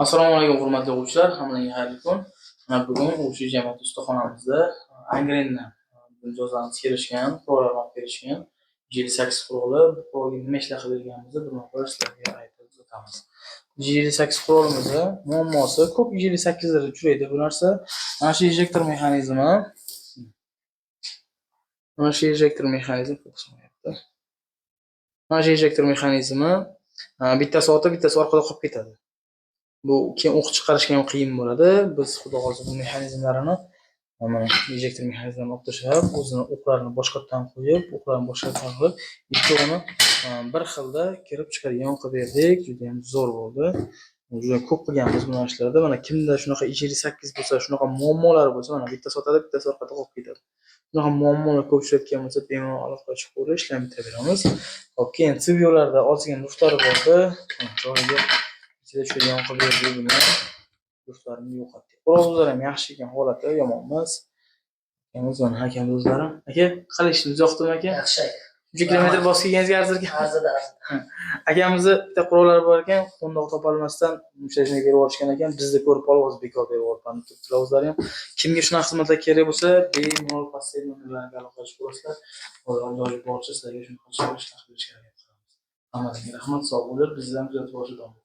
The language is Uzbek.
Assalomu alaykum, hurmatli o'quvchilar, hammalarga xayrli kun. Mana bugun o'quvchi jamiyati ustaxonamizda Angrendan mijozlarimiz kelishgan, qurollar olib kelishgan. J8 quroli, bu qurolga nima ishlar qilib berganimizni birma-bir sizlarga aytib o'tamiz. J8 qurolimizni muammosi ko'p J8larda uchraydi bu narsa. Mana shu ejektor mexanizmi, mana shu ejektor mexanizmi fokuslanmayapti. Mana shu ejektor mexanizmi bittasi ortda, bittasi orqada qolib ketadi. Bu keyin o'q chiqarishga ham qiyin bo'ladi. Biz, xudo xohlasa, bu mexanizmlarini, mana ejektor mexanizmini olib tashlab, o'zini o'qlarini boshqatdan qo'yib, o'qlarini boshqatdan qilib, ikkovini bir xilda kirib chiqadigan qilib berdik. Juda ham zo'r bo'ldi. Juda ko'p qilganmiz bu ishlarda. Mana kimda shunaqa 258 bo'lsa, shunaqa muammolari bo'lsa, mana bittasi otadi, bittasi orqada qolib ketadi. Shunaqa muammolar ko'p uchrayotgan bo'lsa, bemalol aloqaga chiqib, ishlarni bitiraveramiz. Hop, keyin CVOlarda ozgina luftlar bordi. Joyiga ichida tushadigan qilib berdik buni. Luftlarini yo'qotdik. Qurollar ham yaxshi ekan, holati yomon emas. Akamiz, mana akamiz o'zlari. Aka, qalay, ishimiz yoqdimi, aka? Yaxshi, aka. Shuncha kilometr bosib kelganingizga arzirkan. Arzidi, arzidi. Akamizni bitta qurollari bor ekan, qo'ndoq topolmasdan mushtlashni berib yuborishgan ekan. Bizni ko'rib qolib, hozir bekor berib yuboribman deb turibdilar o'zlari ham. Kimga shunaqa xizmatlar kerak bo'lsa, bemalol pastdagi nomerlarga aloqa qilib ko'rasizlar. Hozir iloji boricha sizlarga shunaqa ishlar qilib berishga harakat qilamiz. Hammalarga rahmat, sog' bo'linglar. Bizni ham kuzatib borishda davom eting.